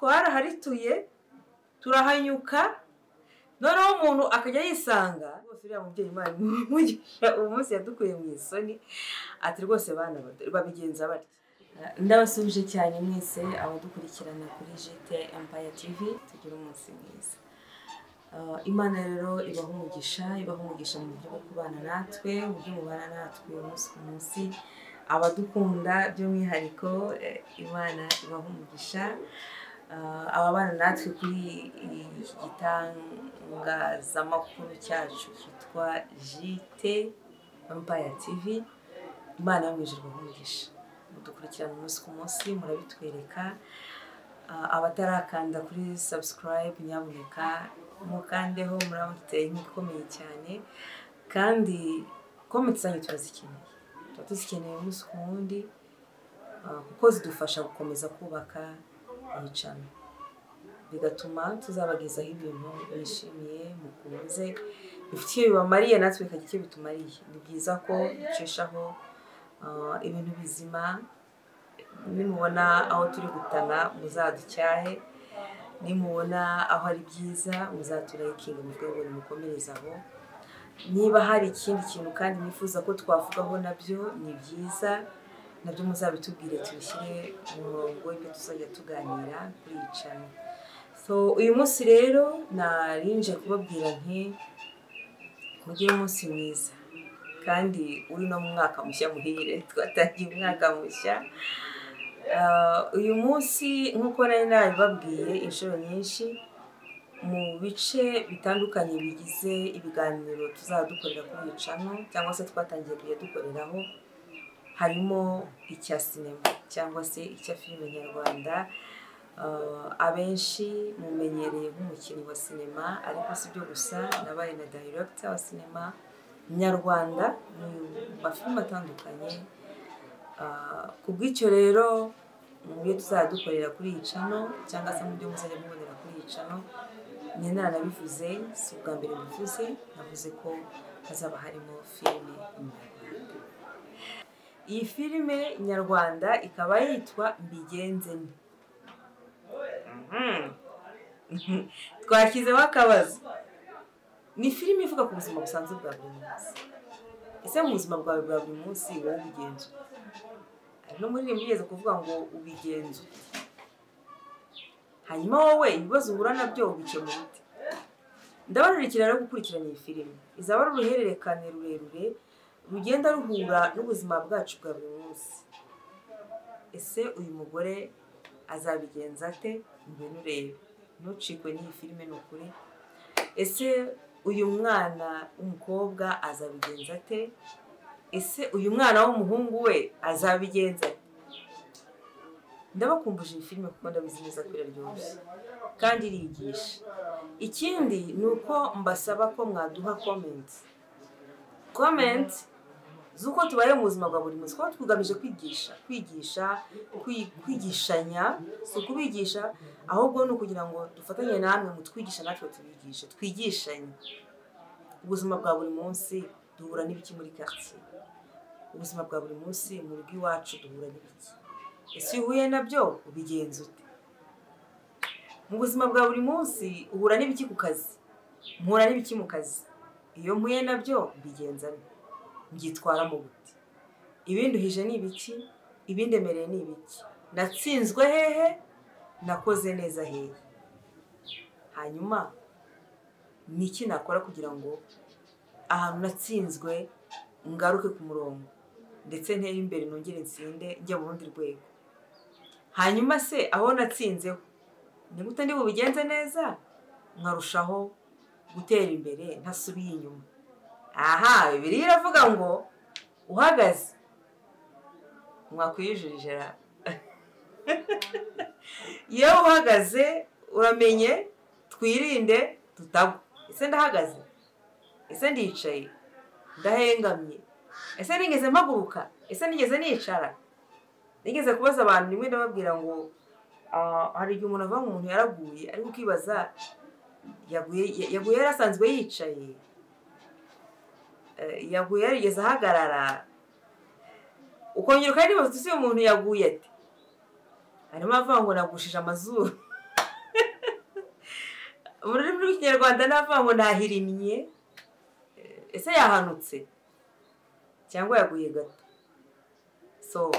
Twaraharituye, turahanyuka, noneho umuntu akajya yisanga rwose. Uriya mubyeyi, Imana imugisha, uwo munsi yadukuye mu isoni, ati rwose bana babigenza batya. Ndabasubije cyane mwese abadukurikirana kuri GT Empire TV, tugira umunsi mwiza. Imana rero ibaha umugisha, ibaha umugisha mu buryo bwo kubana natwe, uburyo mubana natwe umunsi ku munsi. Abadukunda by'umwihariko, Imana ibaha umugisha. Ababana natwe kuri iki gitangazamakuru cyacu cyitwa GT Empire TV, Imana yo mu ijuru ibahe umugisha. Mudukurikirana umunsi ku munsi, murabitwereka. Abatarakanda kuri subscribe, nyabuneka mukandeho, muraba muteye inkunga ikomeye cyane. Kandi comment zanyu turazikeneye, tuba tuzikeneye umunsi ku wundi, kuko zidufasha gukomeza kubaka iyi channel, bigatuma tuzabagezaho ibintu mwishimiye, mukunze, bifite icyo bibamariye, natwe bikagira icyo bitumariye. Ni byiza ko ducishaho ibintu bizima. Nimubona aho turi gutana, muzaducyahe. Nimubona aho ari byiza, muzaturayikinga, muvuge ngo nimukomereze aho. Niba hari ikindi kintu kandi mwifuza ko twavugaho, nabyo ni byiza, nabyo muzabitubwire, tubishyire mu murongo w'ibyo tuzajya tuganira kuri iyi channel. So uyu munsi rero narinje kubabwira nti mugire umunsi mwiza kandi uri no mu mwaka mushya muhire. Twatangiye umwaka mushya. Uyu munsi, nk'uko nari nabibabwiye inshuro nyinshi mu bice bitandukanye bigize ibiganiro tuzajya dukorera kuri iyi channel, cyangwa se twatangiye kujya dukoreraho, harimo icya sinema cyangwa se icya filime nyarwanda. Abenshi mumenyereye nk'umukinnyi wa sinema, ariko si byo gusa, nabaye na director wa sinema nyarwanda mu mafilime atandukanye. Ku bw'icyo rero, mu byo tuzajya dukorera kuri iyi channel, cyangwa se mu byo muzajya mubonera kuri iyi channel, ni naranabivuze, si ubwa mbere mbivuze, navuze ko hazaba harimo filime nyarwanda. Iyi filime nyarwanda ikaba yitwa Mbigenze Nte. Twashyizeho akabazo. Ni filime ivuga ku buzima busanzwe bwa buri munsi. Ese mu buzima bwawe bwa buri munsi wowe ubigenza ute? Hari n'umuririmbyi wigeze kuvuga ngo ubigenza ute? Hanyuma wowe ibibazo uhura nabyo ubikemura ute? Ndabararikira rero gukurikirana iyi filime. Izaba ari uruhererekane rurerure rugenda ruhura n'ubuzima bwacu bwa buri munsi. Ese uyu mugore azabigenza ate? Ngwino urebe, ntucikwe n'iyi filime, ni ukuri. Ese uyu mwana w'umukobwa azabigenza ate? Ese uyu mwana w'umuhungu we azabigenza ate? Ndabakumbuje iyi filime kuko ndabizi neza ko iraryoshye kandi irigisha. Ikindi ni uko mbasaba ko mwaduha comment, comment z'uko tubaye mu buzima bwa buri munsi, kuko tugamije kwigisha, kwigisha, kwigishanya. Si ukubigisha, ahubwo ni ukugira ngo dufatanye namwe mutwigisha, natwe tubigishe, twigishanye ubuzima bwa buri munsi. Duhura n'ibiki muri quartier? Ubuzima bwa buri munsi mu rugo iwacu duhura n'ibiki? Ese iyo uhuye nabyo ubigenza ute? Mu buzima bwa buri munsi uhura n'ibiki ku kazi? Mpura n'ibiki mu kazi? Iyo mpuye nabyo mbigenza nte? Mbyitwaramo gute? Ibinduhije ni ibiki? Ibindemereye ni ibiki? Natsinzwe hehe? Nakoze neza hehe? Hanyuma ni iki nakora kugira ngo ahantu natsinzwe ngaruke ku murongo, ndetse ntere imbere, nongere nsinde, njya mu rundi rwego? Hanyuma se aho natsinzeho ni gute ndi bubigenze neza nkarushaho gutera imbere ntasubiye inyuma? Aha Bibiliya iravuga ngo uhagaze mwakwijurije ra. Iyo uhagaze uramenye, twirinde tutagwa. Ese ndahagaze? Ese ndicaye? Ndahengamye? Ese nigeze mpaguruka? Ese nigeze nicara? Nigeze kubaza abantu rimwe, ndababwira ngo hari igihe umuntu avuga ngo umuntu yaraguye, ariko ukibaza yaguye, yaguye yarasanzwe yicaye, yaguye yarigeze ahagarara? Ukongera ukanibaza uti uyu muntu yaguye ate? Harimo avuga ngo nagushije amazuru. Mu rurimi rw'Ikinyarwanda navuga ngo nahirimye. Ese yahanutse cyangwa yaguye gato? So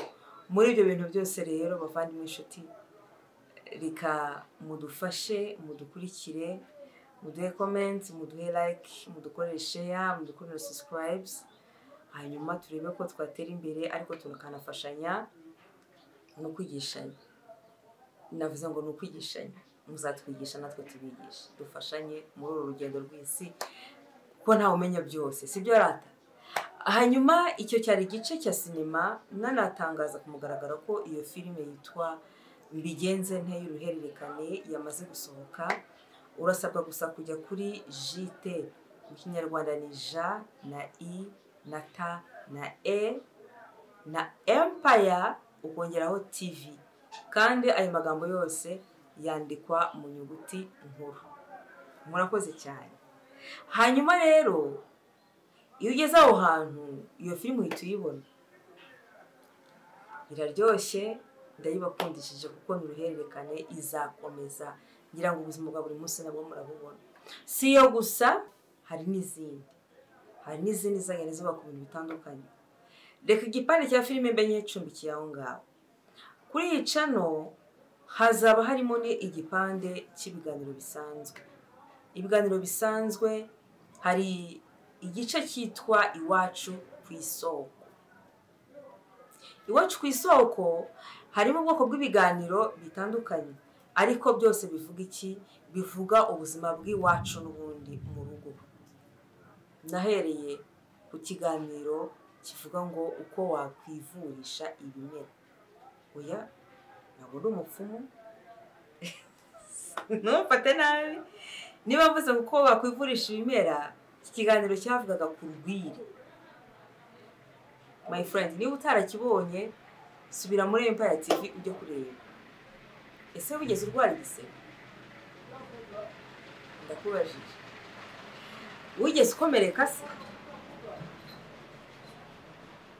muri ibyo bintu byose rero, bavandimwe, inshuti, reka mudufashe, mudukurikire, muduhe comment, muduhe like, mudukorere share, mudukorere subscribes, hanyuma turebe ko twatera imbere, ariko tukanafashanya no kwigishanya. Navuze ngo ni ukwigishanya, muzatwigisha natwe tubigisha, dufashanye muri uru rugendo rw'isi, kuko ntawe umenya byose, sibyo rata? Hanyuma icyo cyari igice cya sinema. Nanatangaza ku mugaragaro ko iyo filime yitwa Mbigenze Nte y'uruhererekane yamaze gusohoka. Urasabwa gusa kujya kuri JT, mu Kinyarwanda ni J na I na T na E na Empire, ukongeraho TV, kandi ayo magambo yose yandikwa mu nyuguti nkuru. Murakoze cyane. Hanyuma rero iyo ugeze aho hantu, iyo filime uhita uyibona, iraryoshye, ndayibakundishije kuko ni uruhererekane, izakomeza. Ngira ngo ubuzima bwa buri munsi nabwo murabubona. Si iyo gusa, hari n'izindi, hari n'izindi zagenda ziba ku bintu bitandukanye. Reka igipande cya filime mbe nyicumbikiye aho ngaho. Kuri iyi channel hazaba harimo ni igipande cy'ibiganiro bisanzwe. Ibiganiro bisanzwe, hari igice cyitwa Iwacu ku Isoko. Iwacu ku Isoko harimo ubwoko bw'ibiganiro bitandukanye, ariko byose bivuga iki? Bivuga ubuzima bw'iwacu n'ubundi mu rugo. Nahereye ku kiganiro kivuga ngo uko wakwivurisha ibimera. Oya, ntabwo ndi umupfumu, ntumfate nabi niba mvuze uko wakwivurisha ibimera. Iki kiganiro cyavugaga ku rwiri. My friend, niba utarakibonye, subira muri Empire TV ujye kureba. Ese wigeze urwara igisebe? Ndakubajije, wigeze ukomereka se?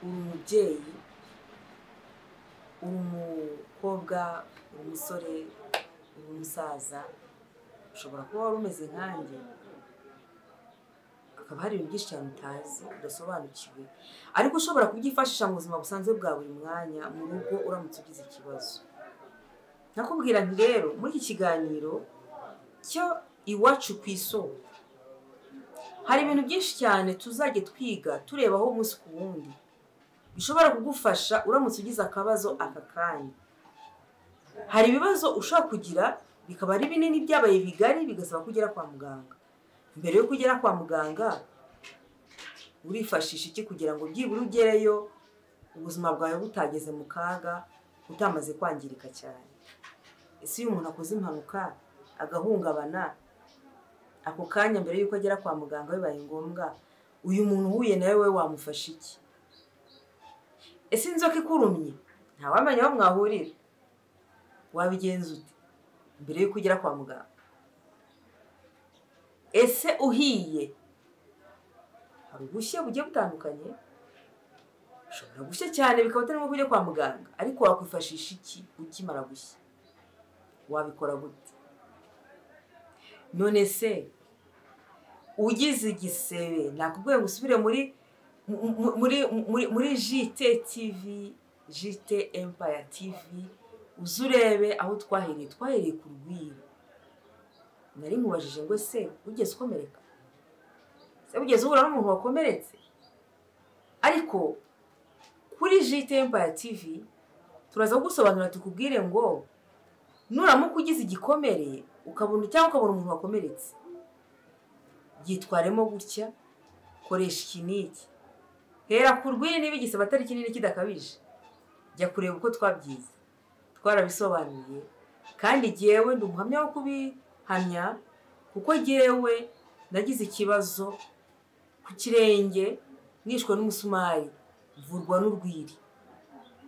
Uri umubyeyi, uri umukobwa, uri umusore, uri umusaza, ushobora kuba wari umeze nkanjye, hakaba hari ibintu byinshi cyane utazi, udasobanukiwe, ariko ushobora kubyifashisha mu buzima busanzwe bwa buri mwanya mu rugo uramutse ugize ikibazo. Nakubwira nti rero muri iki kiganiro cyo Iwacu ku Isoko hari ibintu byinshi cyane tuzajya twiga turebaho umunsi ku wundi, bishobora kugufasha uramutse ugize akabazo aka kanya. Hari ibibazo ushobora kugira bikaba ari binini, byabaye bigari, bigasaba ko ugera kwa muganga. Mbere yo kugera kwa muganga, urifashisha iki kugira ngo byibura ugereyo ubuzima bwawe butageze mu kaga, utamaze kwangirika cyane? Ese iyo umuntu akoze impanuka agahungabana ako kanya mbere y'uko agera kwa muganga bibaye ngombwa, uyu muntu uhuye nawe we wamufasha iki? Ese inzoka ikurumye, ntawamenya aho mwahurira, wabigenza ute mbere y'uko ugera kwa muganga? Ese uhiye, hari ubushye bugiye butandukanye, ushobora gushya cyane bikaba atari ngombwa kujya kwa muganga, ariko wakwifashisha iki ukimara gushya? Wabikora gute? None se ugize igisebe, nakubwiye ngo usubire muri JT TV, JT Empire TV, uze urebe aho twahereye. Twahereye ku rwiri. Nari nkubajije ngo ese wigeze ukomereka? Ese wigeze uhura n'umuntu wakomeretse? Ariko kuri JT Empire TV turaza kugusobanurira, tukubwire ngo nuramuka ugize igikomere ukabona cyangwa ukabona umuntu wakomeretse, byitwaremo gutya, koresha iki n'iki, hera ku rwiri niba igisebe atari kinini kidakabije, jya kureba uko twabyize, twarabisobanuye. Kandi jyewe ndi umuhamya wo kubihamya, kuko jyewe nagize ikibazo ku kirenge nishwe n'umusumari, mvurwa n'urwiri.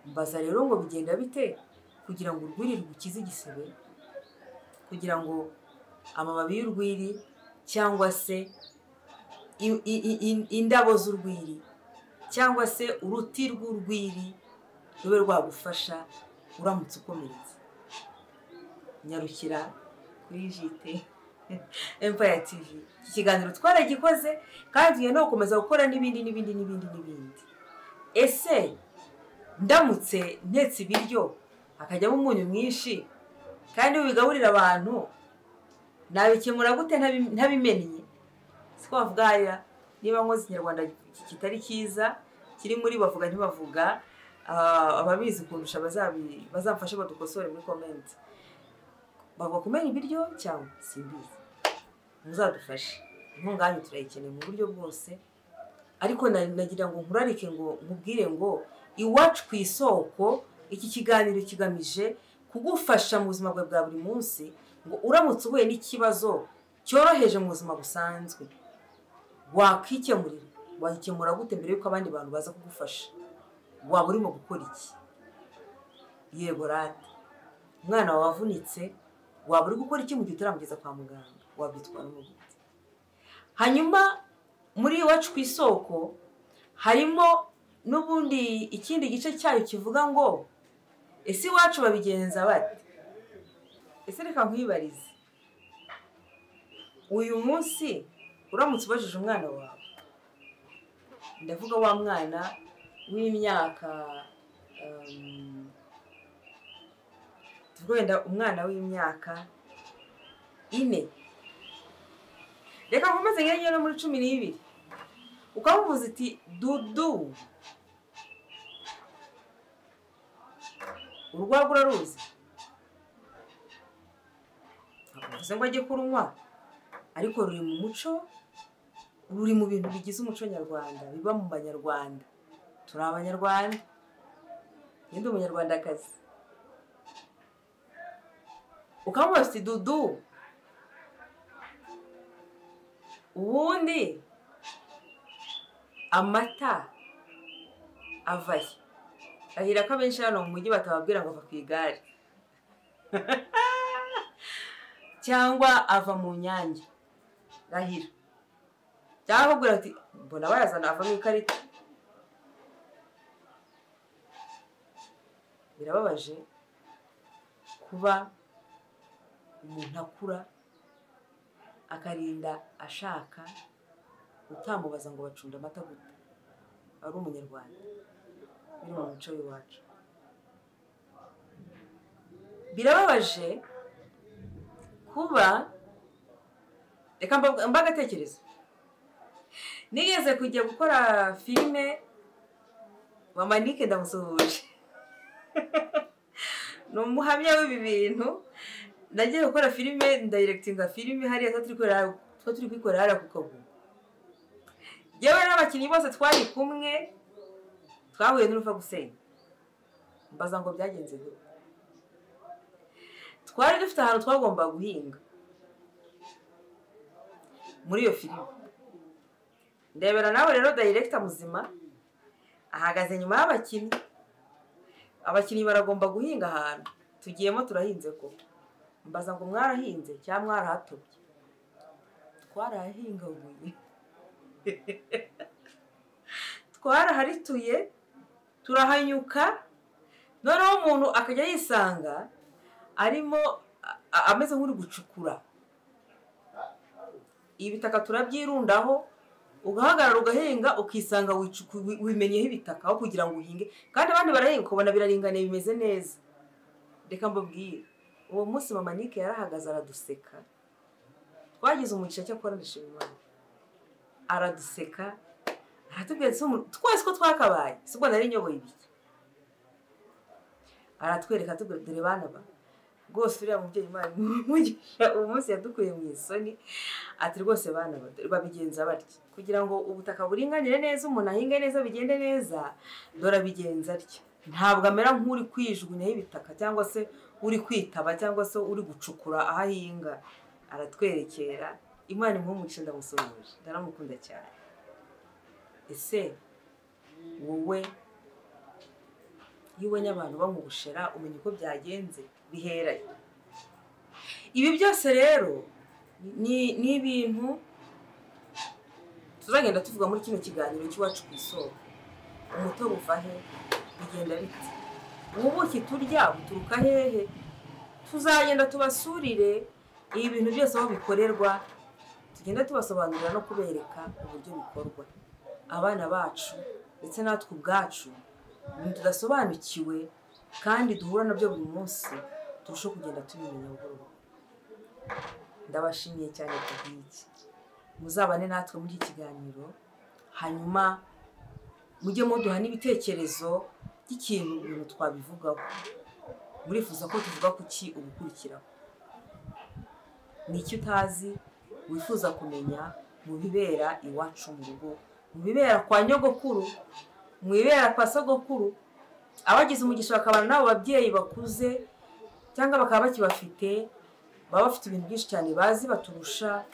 Mbaza rero ngo bigenda bite kugira ngo urwiri rugukize igisebe, kugira ngo amababi y'urwiri cyangwa se indabo z'urwiri cyangwa se uruti rw'urwiri rube rwagufasha uramutse ukomeretse. Nyarukira kuri JT Empire TV. Iki kiganiro twaragikoze kandi tugiye no gukomeza gukora n'ibindi n'ibindi n'ibindi n'ibindi. Ese ndamutse ntetse ibiryo hakajyamo umunyu mwinshi kandi wigaburira abantu, nabikemura gute ntabimennye? Siko bavuga hariya, niba nkoze ikinyarwanda kitari cyiza kiri muri bavuga ntibavuga, ababizi kundusha bazamfashe badukosore muri comment. Bavuga kumenya ibiryo cyangwa simbizi, muzadufashe, inkunga yanyu turayikeneye mu buryo bwose. Ariko nagira ngo nkurarike, ngo nkubwire ngo Iwacu ku Isoko iki kiganiro kigamije kugufasha mu buzima bwawe bwa buri munsi, ngo uramutse uhuye n'ikibazo cyoroheje mu buzima busanzwe wakikemurira, wagikemura gute mbere yuko abandi bantu baza kugufasha? Waba urimo gukora iki? Yego rata, umwana wawe wavunitse, waba uri gukora iki mu gihe utaramugeza kwa muganga? Wabyitwaramo gute? Hanyuma muri Iwacu ku Isoko harimo n'ubundi ikindi gice cyayo kivuga ngo ese iwacu babigenza bate? Ese reka nkwibarize, uyu munsi uramutse ubajije umwana wawe, ndavuga wa mwana w'imyaka wenda umwana w'imyaka 4, reka nkomeze ngewe no muri 12, ukamubuza uti dudu urwagwa uraruzi? Ntabwo mvuze ngo ajye kurunywa, ariko ruri mu muco, ruri mu bintu bigize umuco nyarwanda, biba mu banyarwanda. Turi abanyarwanda, ndi umunyarwandakazi. Ukamubaza uti dudu ubundi amata avahe? Ahira ko abenshi hano mu mujyi batababwira ngo ava ku igare cyangwa ava mu nyange. Rahira cyangwa akubwira ati mbona bayazana ava mu ikarita. Birababaje kuba umuntu akura akarinda ashaka utamubaza ngo bacunda amata gute, ari umunyarwanda, biri mu muco w'iwacu. Birababaje kuba, reka mbagatekerezo, nigeze kujya gukora filime, Mama Nike ndamusuhuje ni umuhamya w'ibi bintu. Nagiye gukora filime, ndayiregitinga filime hariya turi kwikorera hariya ku Kagugu. Yewe n'abakinnyi bose twari kumwe twahuye n'uruva gusenya, mbaza ngo byagenze gute? Twari dufite ahantu twagomba guhinga muri iyo filime. Ndebera nawe rero director muzima ahagaze nyuma y'abakinnyi, abakinnyi baragomba guhinga ahantu tugiyemo turahinze ko. Mbaza ngo mwarahinze cyangwa mwarahatobye? Twarahingaguye, twaraharituye, turahanyuka. Noneho umuntu akajya yisanga arimo ameze nk'uri gucukura ibitaka, turabyirundaho, ugahagarara ugahinga, ukisanga wimenyeho ibitaka aho kugira ngo uhinge, kandi abandi barahinga ukabona biraringaniye bimeze neza. Reka mbabwire, uwo munsi Mama Nike yarahagaze araduseka. Twagize umugisha cyakora ndashima Imana, araduseka aratubwira twese ko twakabaye, sibwo nari nyoboye ibiki, aratwereka atubwira dore bana ba rwose uriya mubyeyi Imana imugisha, uwo munsi yadukuye mu isoni, ati rwose bana babigenza batya kugira ngo ubutaka buringanire neza, umuntu ahinge neza bigende neza, dore abigenza atya. Ntabwo amera nk'uri kwijugunyaho ibitaka cyangwa se uri kwitaba cyangwa se uri gucukura aho ahinga. Aratwerekera. Imana imuhe umugisha, ndamusuhuje, ndaramukunda cyane. Ese wowe iyo ubonye abantu bamubushera umenya uko byagenze, biheraye? Ibi byose rero ni ibintu tuzagenda tuvuga muri kino kiganiro cy'iwacu ku Isoko. Umutobe uva he? Bigenda bite? Ubuki turya buturuka hehe? Tuzagenda tubasurire Ibi bintu byose aho bikorerwa tugenda tubasobanurira no kubereka uburyo bikorwa. Abana bacu ndetse natwe ubwacu ibintu tudasobanukiwe kandi duhura nabyo buri munsi turushaho kugenda tubimenya buhoro buhoro. Ndabashimiye cyane kubw'iki. Muzabane natwe muri iki kiganiro, hanyuma mujye muduha n'ibitekerezo by'ikintu ibintu twabivugaho. Murifuza ko tuvuga kuki ubukurikiraho? Ni iki utazi wifuza kumenya mu bibera iwacu mu rugo, mu bibera kwa nyogokuru, mu bibera kwa sogokuru? Abagize umugisha bakabana n'abo babyeyi bakuze cyangwa bakaba bakibafite, baba bafite ibintu byinshi cyane bazi baturusha.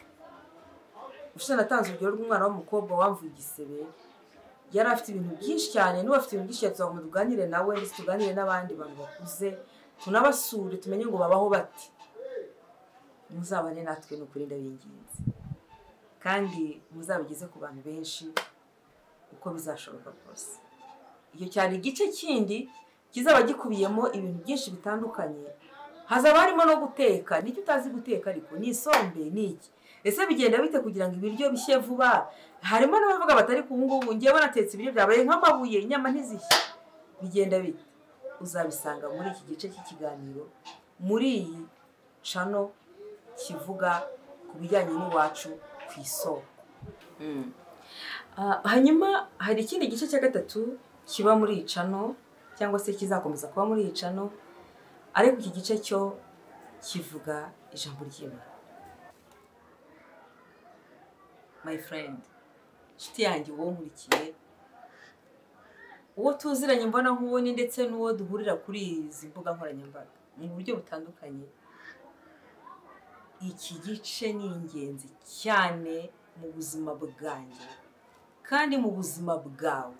Ushize natanze urugero rw'umwana w'umukobwa wamvuye igisebe, yari afite ibintu byinshi cyane, n'ubu afite ibintu byinshi cyane. Tuzakomeza tuganire nawe ndetse tuganire n'abandi bantu bakuze, tunabasure tumenye ngo babaho bate. Muzabane natwe ni ukuri ndabinginze, kandi muzabigeze ku bantu benshi uko bizashoboka kose. Icyo cyari igice kindi kizaba gikubiyemo ibintu byinshi bitandukanye. Hazaba harimo no guteka. Nicyo utazi guteka ariko ni isombe, ni iki? Ese bigenda bite kugira ngo ibiryo bishye vuba? Harimo n'abavuga batari ku ngubu ngewe natetse ibiryo byabaye nk'amabuye, inyama ntizishye. Bigenda bite? Uzabisanga muri iki gice cy'ikiganiro, muri iyi channel kivuga ku bijyanye n'iwacu ku isoko. Hanyuma hari ikindi gice cya gatatu kiba muri iyi channel, cyangwa se kizakomeza kuba muri iyi channel, ariko iki gice cyo kivuga ijambo ry'Imana. My friend, inshuti yanjye, uwo nkurikiye, uwo tuziranye mbona nkubone, ndetse n'uwo duhurira kuri izi mbuga nkoranyambaga mu buryo butandukanye, iki gice ni ingenzi cyane mu buzima bwanjye kandi mu buzima bwawe.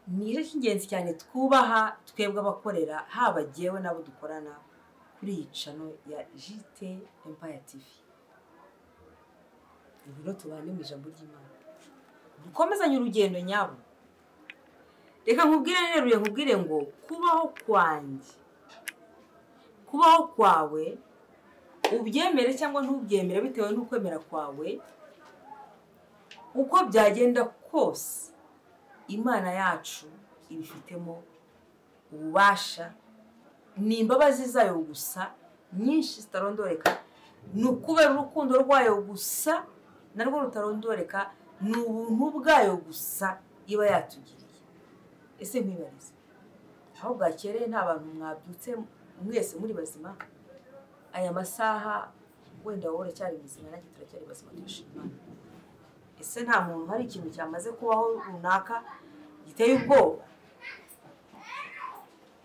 Ni igice cy'ingenzi cyane twubaha twebwe abakorera, haba jyewe n'abo dukorana kuri iyi channel ya JT Empire TV. Ngwino tubane mu ijambo ry'Imana, dukomezanye urugendo nyabo. Reka nkubwire neruye, nkubwire ngo kubaho kwanjye, kubaho kwawe, ubyemere cyangwa ntubyemere bitewe n'ukwemera kwawe, uko byagenda kose Imana yacu ibifitemo ububasha. Ni imbabazi zayo gusa nyinshi zitarondoreka, ni ukubera urukundo rwayo gusa narwo rutarondoreka, ni ubuntu bwayo gusa iba yatugiriye. Ese nkwibarize, aho bwakereye nta bantu mwabyutse mwese muri bazima? Aya masaha wenda wowe uracyari muzima, nanjye turacyari bazima, turashima Imana. Ese nta muntu hari ikintu cyamaze kubaho runaka giteye ubwoba?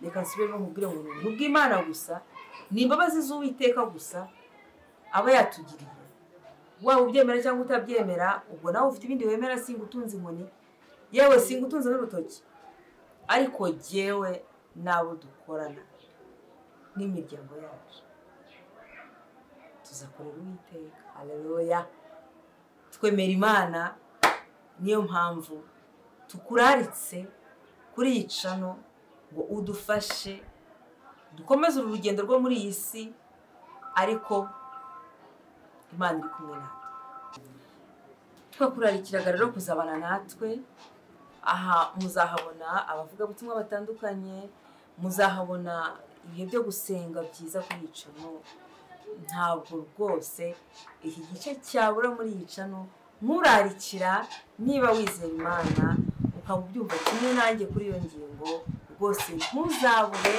Reka nsubiremo nkubwire ngo ni ubuntu bw'Imana gusa, ni imbabazi z'Uwiteka gusa aba yatugiriye. Waba ubyemera cyangwa utabyemera, ubwo nawe ufite ibindi wemera, singutunze inkoni, yewe singutunze n'urutoki, ariko jyewe n'abo dukorana n'imiryango yacu tuzakorera Uwiteka. Haleluya! Twemera Imana, niyo mpamvu tukuraritse kuri iyi channel ngo udufashe dukomeze uru rugendo rwo muri iyi si, ariko Imana iri kumwe natwe. Twakurarikiraga rero kuzabana natwe. Aha muzahabona abavugabutumwa batandukanye, muzahabona ibihe byo gusenga byiza kuri iyi channel. Ntabwo rwose iki gice cyabura muri iyi channel. Nkurarikira niba wizera Imana ukaba ubyumva kimwe nanjye kuri iyo ngingo, rwose ntuzabure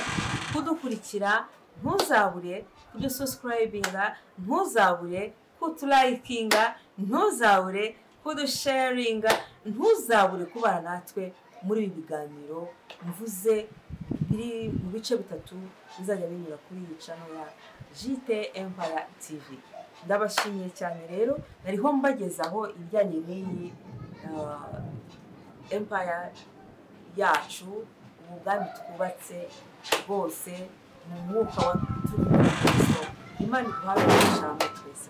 kudukurikira, ntuzabure kudusubscribinga, ntuzabure kutulayikinga, ntuzabure kudusharinga, ntuzabure kubana natwe muri ibi biganiro mvuze biri mu bice bitatu bizajya binyura kuri iyi channel ya JT Empire TV. Ndabashimiye cyane rero, nariho mbagezaho ibijyanye n'iyi empire yacu, ubu bwami twubatse bwose mu mwuka wa Kristo. Imana iduhabe ijambo twese.